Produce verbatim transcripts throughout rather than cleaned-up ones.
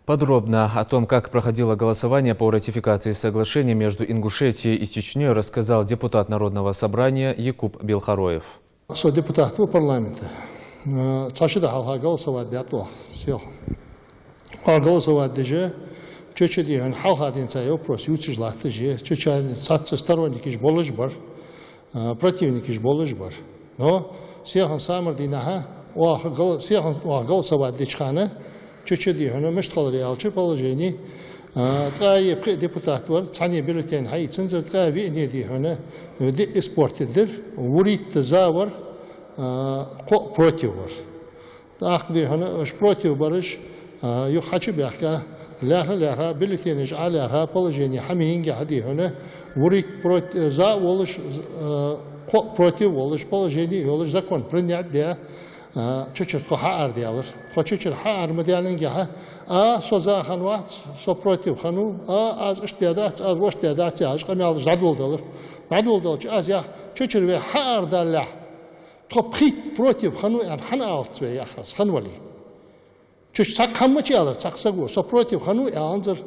Подробно о том, как проходило голосование по ратификации соглашения между Ингушетией и Чечнёй, рассказал депутат Народного собрания Якуб Белхароев. Со депутат ва парламента. Э, цхьа ши ди хьалха голосовать даьд оаха, селхан. Оаха голосовать деш, чу-чу дийхьа хьалха денз цхьа вопрос ювцаш латташ, чу-чу цхьацца сторонникаш болаш бар, э, противникаш болаш бар. Но селхан самар дийнахьа, оаха гол-, селхан оаха голосовать деча хана, чу-чу дийхьа мишта хилар аьлча положени, а, ткъаь пхи депутат вар, цхьанне бюллетень хьаийцанзар, ткъаь виъ дийхьа, э, диъ испортить дир, вурийтта за вар, а, кхоъ против вар. ТӀаккха дийхьа уж против бараш, а, юха хьачубаьхка, лаьрхӀа-лаьрхӀа, бюллетенаш ӀолаьрхӀа, положени хьа ма хиннагӀа дийхьа, вурийтта прот-, э, за волаш, э, кхоъ против волаш, положени йолаш, закон принять даь, а, чу-чура тхо хьаарадаьлар. Тхо чу-чура хьаара ма даьннагӀа, а, со за хиннавац, со против хиннав, а, аз иштта даьдац, аз вешта даьдац яхаш къамаьлаш дӀадоладелар. ДӀадоладелча аз яхар, чу-чура вай хьаарадалалехь, тхо пхийтта против хиннав аьнна хӀана алац вай, яхар аз, хиннавале. Чу-чу цхьаккха хӀама ма аьлар цхьаккха саго, со против хиннав аьннзар,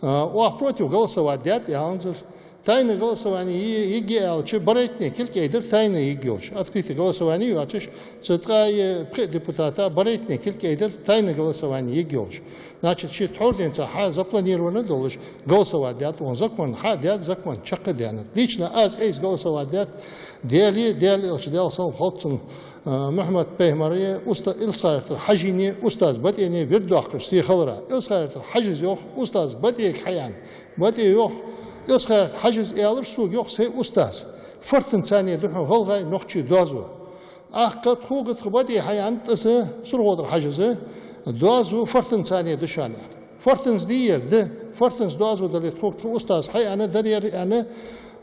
а, оаха против голосовать даьд аьннзар. Тайна голосовани е-, ергья аьлча, барайтне кулг айдир тайна ергйолаш. Открытое голосование йоацаш, цу ткъаь пхи депутата барайтне кулг айдир тайна голосовани ергйолаш. Значит, ши тхьовра денз цхьа хьа запланировано долаш голосовать даьд, он закон хьа даьд, закон чакхдаьннад. Лично аз айса голосовать даьд, Даьлеи, Даьла элчеи, Даьла салам хилда цунна, а, Мухьаммад-пайхамареи, уста-, Илсхан-Юртара Хьажеи, устаз БатӀеи вирд доаккхаш сий хилара. Илсхан-Юртара Хьажас йоах, устаз БатӀега хьаяьнна. БатӀе йоах, Илсхан-Юртара Хьажас аьлар сога, йоах, сай устаз. Фортанцане да хьона гӀалгӀай, нохчий доазув. ТӀаккха тхога тха БатӀе хьаяьннад, тӀаса СурхотӀара Хьажас, доазув Фортанцане да шоана, аьнна. Фортанца дий ер? Да. Фортанца доазув дале, тхога тха устаз хьаяьнна дар ер, аьнна,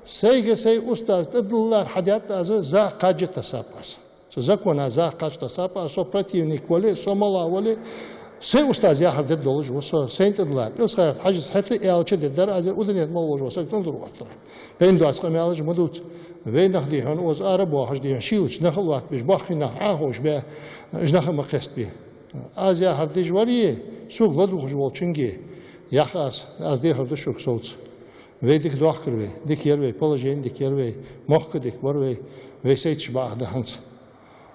сайга сай устаз тӀадиллар хьадаьд аз, за кхаж тасаб аз. Цу закона за кхаж тасаб аз, со противник вале, со мала вале, сай устаз яхар дергдолаш ва со, сайна тӀадиллар. Илсхан-Юртара Хьажас хӀаьта аьлча дергдар аз ер, удане мел волаш вола саг тӀадилла оттара. Вайна доаца къамаьлаш ма дувца. Вай нах дийхьа, укхаза ара боахаш дийхьа, шийлача нахал оттабеш, боккхий нах Ӏоховшабаь, уж нах ма кхестабе. Аз яхар деш вар е, сога ладувгӀаш волчунга, яхар аз, аз дехар ду шуга совца. Вай дика доахкар вай, дика яр вай, положени дика яр вай, мохк дика бар вай, вай сайташ бакъахьа да хӀанз.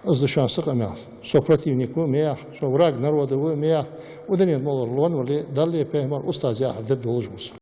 Из да шоана са къамаьл. Со противник ва ма яха, со враг народа ва ма яха, удане мел волар лон вале, Даьлеи пайхамареи, устаза яхар дергдолаш ва со.